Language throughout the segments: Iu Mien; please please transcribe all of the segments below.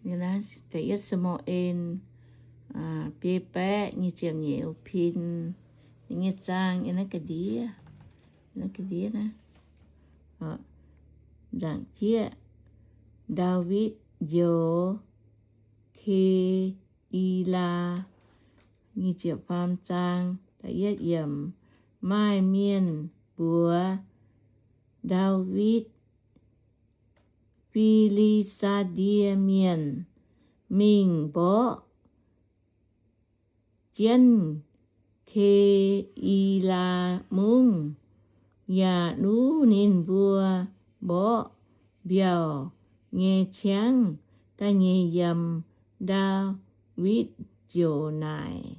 Da'yietv Saa^mu^en, biei baeqv nyic ziepc nyeic pin, nyei zaang yiem naaiv ga'ndiev, naaiv ga'ndiev naaiv. Nzaangc jieqv, Ndaawitv njoux Ke^i^laa, nyic ziepc faam zaang, da'yietv yiemc. Maaih mienh mbuox Ndaawitv, Fi^li^saa^die Mienh mingh mborqv jienv Ke^i^laa Mungv, yaac nuqv ninh mbuo mborqv mbiauh nyei ciangv. Da'nyeic yiemc. Ndaawitv ziouc naaic,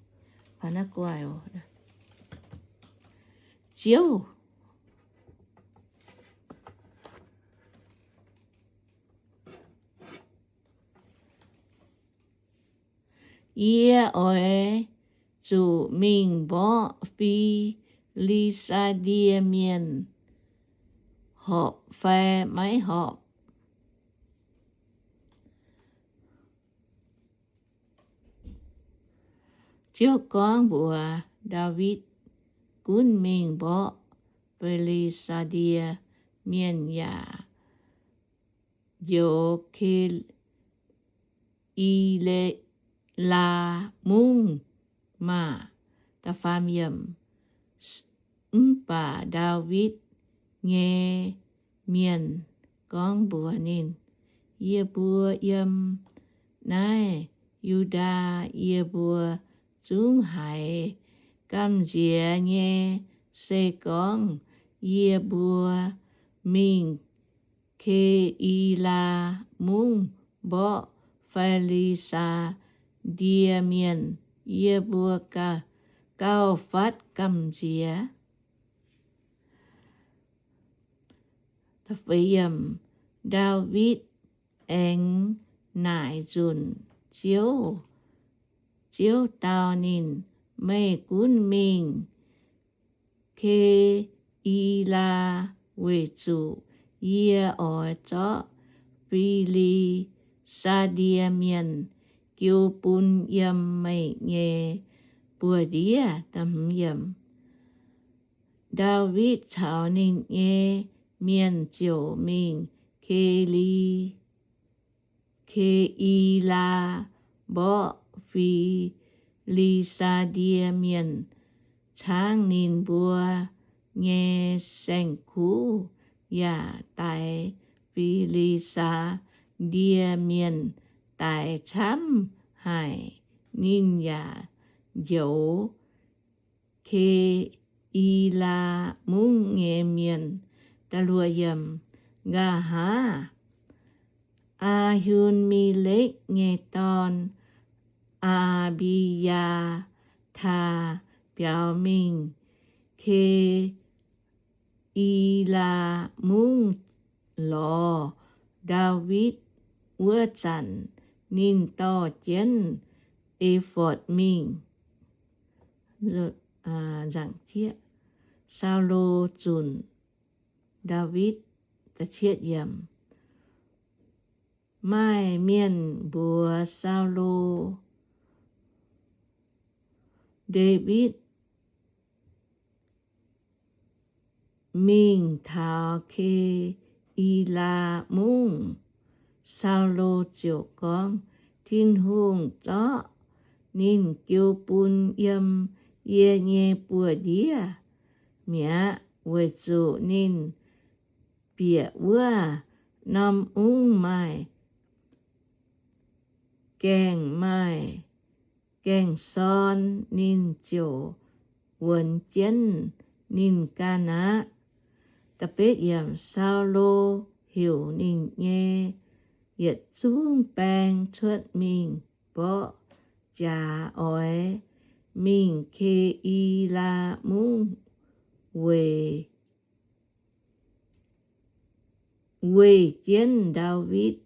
Ziouv, yie oix zuqc mingh mborqv Fi^li^saa^die Mienh horpc fai maiv horpc? Ziouv gorngv mbuox Ndaawitv, Gunv mingh mborqv Fi^li^saa^die Mienh yaac njoux Ke^i^laa Mungv maah! Mv baac Ndaawitv nyei mienh gorngv mbuox ninh, Yie mbuo yiem naaiv Yu^ndaa, yie mbuo zungv haiz gamh nziex nyei. Se gorngv yie mbuo mingh Ke^i^laa Mungv mborqv Fi^li^saa^die Mienh, yie mbuo gauh fatv gamh nziex. Ndaawitv aengx naaic nzunc Ziouv. Ziouv dau ninh, Meih gunv mingh Ke^i^laa, weic zuqc yie oix zorqv Fi^li^saa^die Mienh jiu bun yiem meih nyei buoz-ndiev. Ndaawitv caux ninh nyei mienh ziouc mingh Ke^i^laa mborqv Fi^li^saa^die Mienh caangv ninh mbuo nyei saeng-kuv, yaac daix Fi^li^saa^die Mienh daic camv haic. Ninh yaac njoux Ke^i^laa Mungv nyei mienh. Nqa'haav Aa^hi^me^lekv nyei dorn, Aa^mbi^yaa^taa, biaux mingh Ke^i^laa Mungv lorz Ndaawitv wuov zanc, ninh dorh jienv efotv mingh. Saulo zunc Ndaawitv. Maaih mienh mbuox Saulo, Ndaawitv mingh taux Ke^i^laa Mungv. Saulo ziouc gorngv, Tin-Hungh zorqv ninh jiu bun yiem yie nyei buoz-ndiev mi'aqv, weic zuqc ninh bieqc wuov norm mungv maaih gaengh, maaih gaengh sorn. Ninh ziouc wuonx jienv ninh ganh aqv. Saulo heuc ninh nyei yietc zungv baeng cuotv mingh mborqv jaax oix mingh Ke^i^laa Mungv weic weih jienv Ndaawitv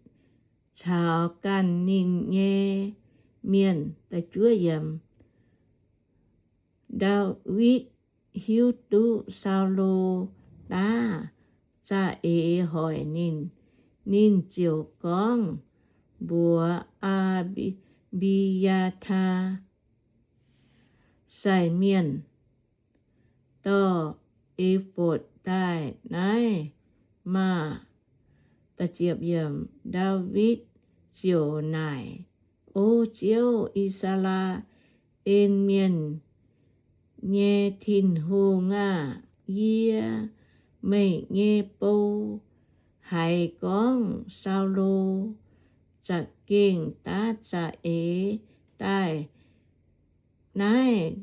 caux ganh ninh nyei mienh. Ndaawitv hiuv duqv Saulo daav za'eix hoic ninh. Ninh ziouc gorngv, mbuox Aa^mbi^yaa^taa, sai mienh dorh e^fotv daaih naaiv maah! Ndaawitv ziouc naaic, O Ziouv, I^saa^laa^en Mienh nyei Tin-Hungh aah! Yie, meih nyei bou, haiz gorngv Saulo za'gengh daav za'eix daaih naaiv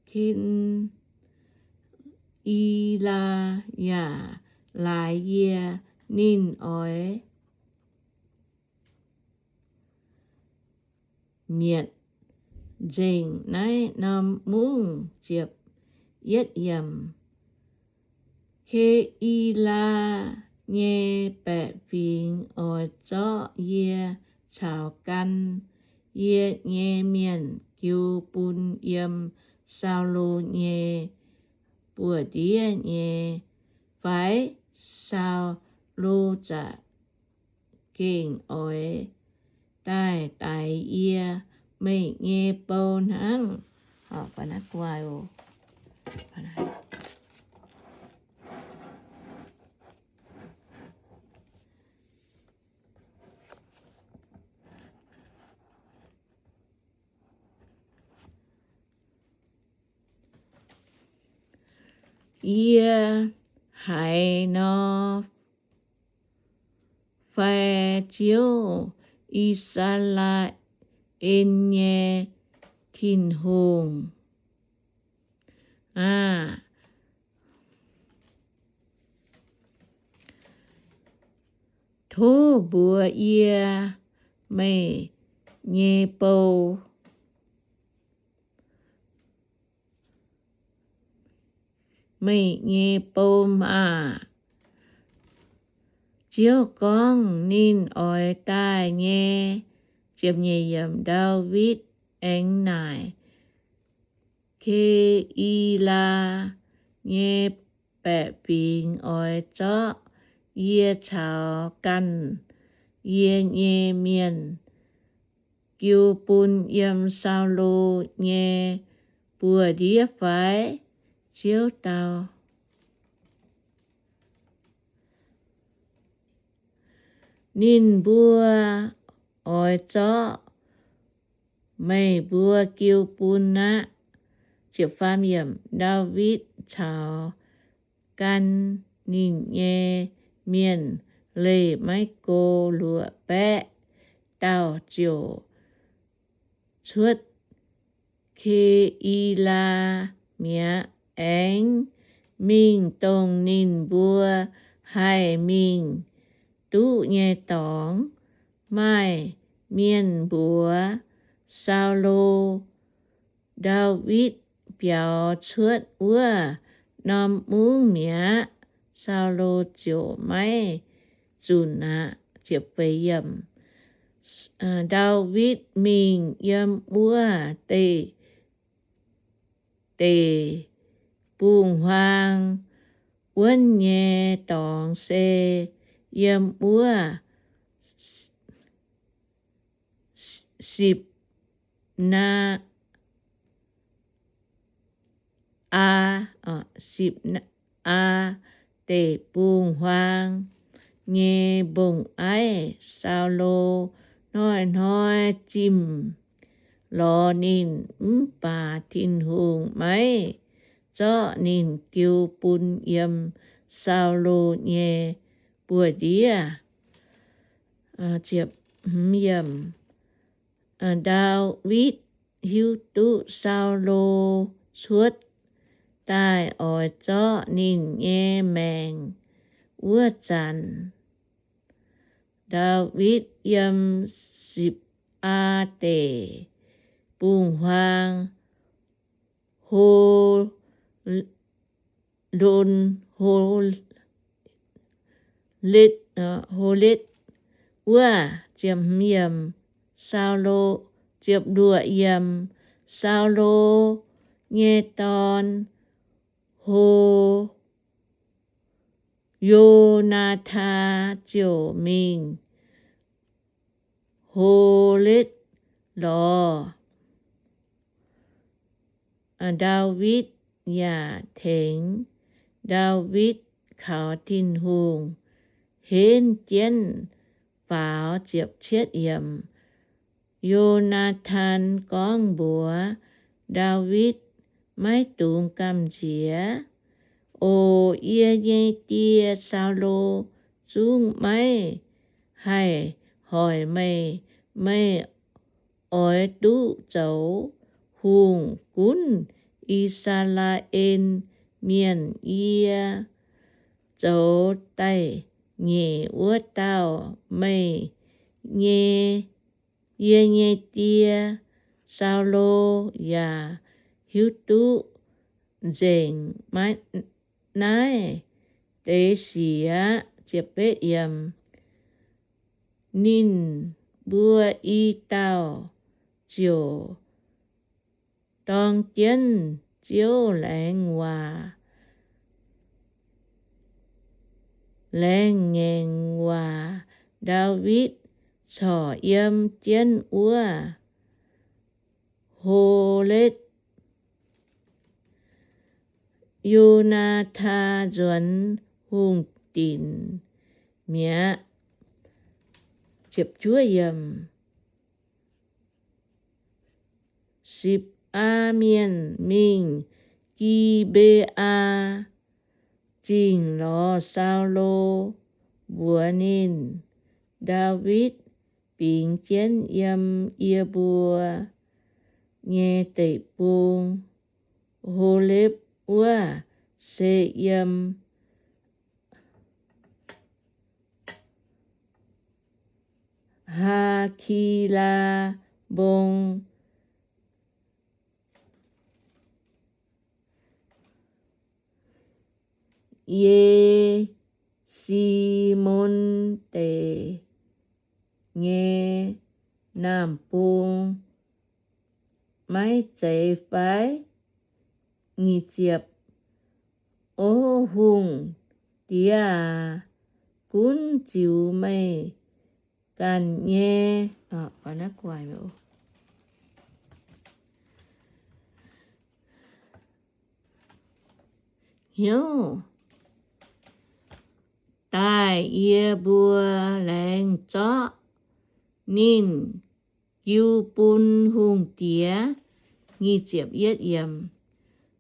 Kin^i^laa, yaac laaix yie. Ninh oix mietc nzengc naaiv norm mungv. Ke^i^laa nyei baeqc fingx oix zorqv yie caux gan yie nyei mienh jiu bun yiem Saulo nyei buoz-ndiev nyei fai? Saulo za'gengh oix daaih daix yie, meih nyei bou hnangv. Yie haiz nor fai, Ziouv, I^saa^laa^en nyei Tin-Hungh aah! Tov mbuox yie meih nyei bou, meih nyei bou maah! Ziouv gorngv ninh oix daaih nyei. Ndaawitv aengx naaic Ke^i^laa nyei baeqc fingx oix zorqv yie caux ganh yie nyei mienh jiu bun yiem Saulo nyei buoz-ndiev fai? Ziouv dau, Ninh mbuo oix zorqv meih mbuo jiu bun aqv. Ndaawitv caux gan ninh nyei mienh leih maiv go luoqc baeqv dauh ziouc cuotv Ke^i^laa mi'aqv. Aengx mingh dongh ninh mbuo haih mingh duqv nyei dorngx. Maaih mienh mbuox Saulo, Ndaawitv biaux cuotv wuov norm mungv mi'aqv. Saulo ziouc maiv zunc aqv. Ndaawitv mingh yiem wuov deic, deic-bung-huaang wuonv nyei dorngx, se yiem wuov Sipc naa aa, Sipc aa deic-bung-huaang nyei mbong-aiv. Saulo hnoi-hnoi zimh lorz ninh, mv baac Tin-Hungh maiv zorqv ninh jiu bun yiem Saulo nyei buoz-ndiev. Ndaawitv hiuv duqv Saulo cuotv daaih oix zorqv ninh nyei maengc wuov zanc, Ndaawitv yiem Sipc aa deic-bung-huaang Ho- lon Holetv wuov. Saulo, Saulo nyei dorn, Ho- Yo^naa^taan ziouc mingh Holetv lorz Ndaawitv yaac tengx Ndaawitv kaux Tin-Hungh henv jienv faaux. Ziepc cietv yiemc. Yo^naa^tan gorngv mbuox Ndaawitv, Maiv dungx gamh nziex. Oc, yie nyei die, Saulo, zungv maiv haih hoic meih. Meih oix duqv zoux hungh gunv I^saa^laa^en Mienh. Yie zoux da'nyeic wuov dauh, meih nyei, yie nyei die, Saulo, yaac hiuv duqv nzengc naaiv deix sic aqv. Ninh mbuo i dauh ziouc dorng jienv Ziouv laengz waac, laengz ngaengc waac. Ndaawitv corc yiem jienv wuov Holetv. Yo^naa^tan nzuonx hungh dinc mi'aqv. Sipc^aa Mienh mingh Gi^mbe^aa Zingh lorz Saulo, mbuox ninh, Ndaawitv bingx jienv yiem yie mbuo nyei deic-bung, Holepv wuov, se yiem Haa^ki^laa Mbong, Ye^si^mon Deic nyei naamh bung. Maiv zeiz fai? Nyic ziepc. O hungh diex aac, gunv ziux meih ganh nyei, hnyouv daaih yie mbuo laengz zorqv ninh jiu bun hungh diex.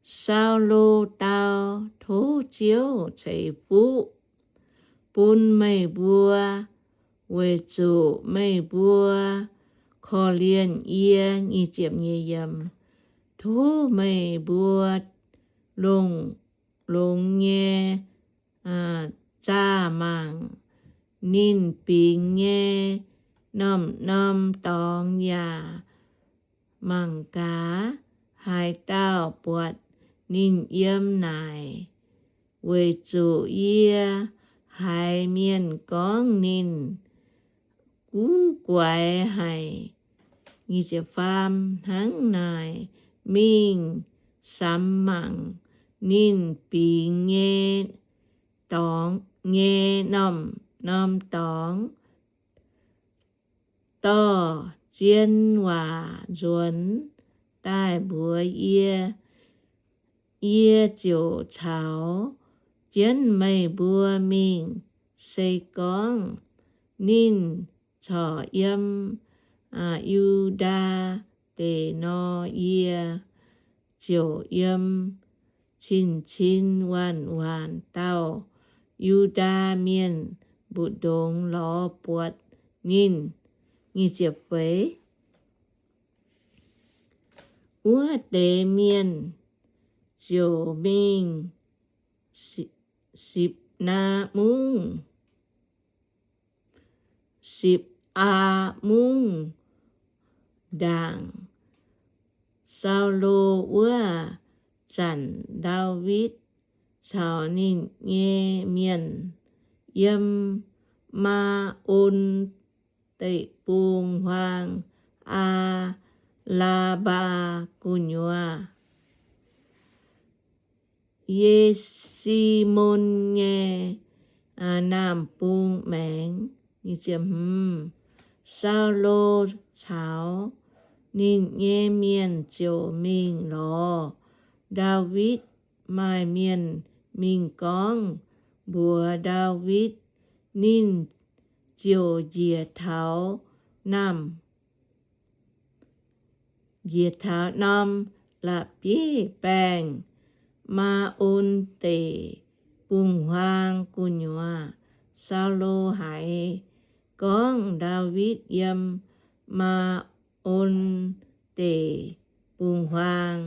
Saulo dau, Tov Ziouv ceix fuqv bun meih mbuo, weic zuqc meih mbuo korv-lienh yie. Tov meih mbuo longx-longx nyei zaah mangc ninh bingx nyei norm-norm dorngx yaac mangc gaax haaix dauh buatc ninh yiem naaic, weic zuqc yie haiz mienh gorngv ninh guv guaix haic. Hnangv naaic, mingh samx mangc ninh bingx nyei dorngx, nyei norm-norm dorngx, dorh zien waac nzuonx daaih mbuox yie. Yie ziouc caux jienv meih mbuo mingh. Se gorngv ninh corc yiem Yu^ndaa Deic nor, yie ziouc yiem cin-cin waanc-waanc dauh Yu^ndaa Mienh mbu'ndongx lorz buatc ninh. Wuov deix mienh ziouc mingh Sipc^naa Mungv, Sipc^aa Mungv ndaangc. Saulo wuov zanc Ndaawitv caux ninh nyei mienh yiem Maa^on Deic-Bung huaang Aa^laa^mbaa gu'nyuoz. Ye^si^mon nyei naamh bung maengx. Saulo caux ninh nyei mienh ziouc mingh lorz Ndaawitv. Maaih mienh mingh gorngv mbuox Ndaawitv, ninh ziouc njiec taux naamh njiec taux norm la'bieiv-baengh, Maa^on Deic Bungx-Huaang gu'nyuoz. Saulo haiz gorngv Ndaawitv yiem Maa^on Deic Bungx-Huaang,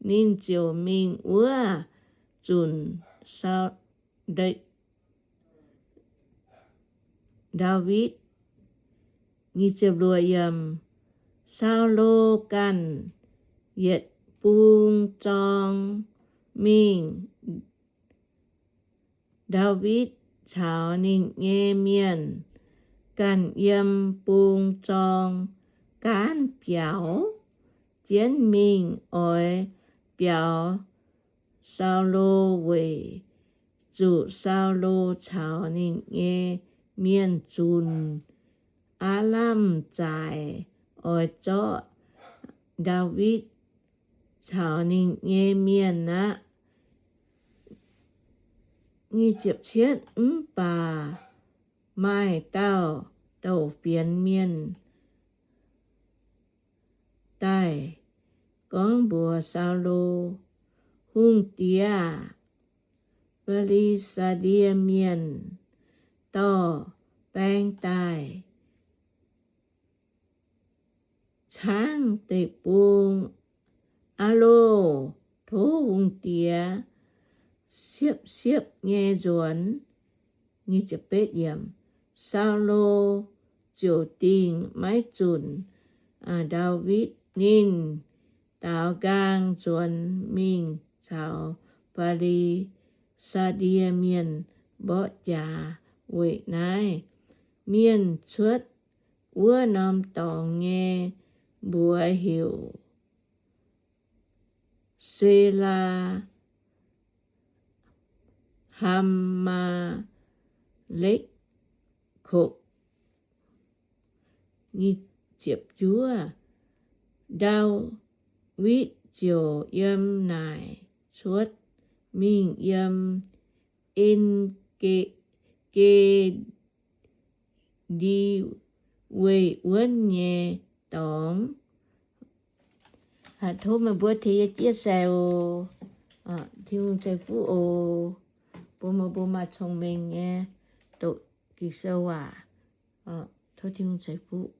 ninh ziouc mingh wuov zunc. Ndaawitv, Saulo ganh yietc bung zorng mingh. Ndaawitv caux ninh nyei mienh ganh yiem bung zorng gaanv biaux jienv mingh oix biaux Saulo weic zuqc Saulo caux ninh nyei mienh zunc aav lamh zaaix oix zorqv Ndaawitv caux ninh nyei mienh aqv. Mv baac maaih dauh douc fienx mienh daaih gorngv mbuox Saulo, Hungh diex aah! Fi^li^saa^die Mienh dorh baeng daaih caangv deic-bung aqv loh! Tov hungh diex siepv-siepv nyei nzuonx. Saulo ziouc dingh maiv zunc Ndaawitv. Ninh daaux nqaang nzuonx mingh caux Fi^li^saa^die Mienh mborqv jaax. Weic naaiv mienh cuotv wuov norm dorngx nyei mbuox heuc Se^laa Haa^maa^lekv Kopv. Ndaawitv ziouc yiem naaic cuotv mingh yiem En^ge^li weih wuonv nyei dorngx. Tov meih mbuo tengx yie chia sẻ oc. Tin-Hungh ceix fuqv oc. Bun meih mbuo maaih cong-mengh nyei doqc Ging-Sou waac. Tov Tin-Hungh ceix fuqv.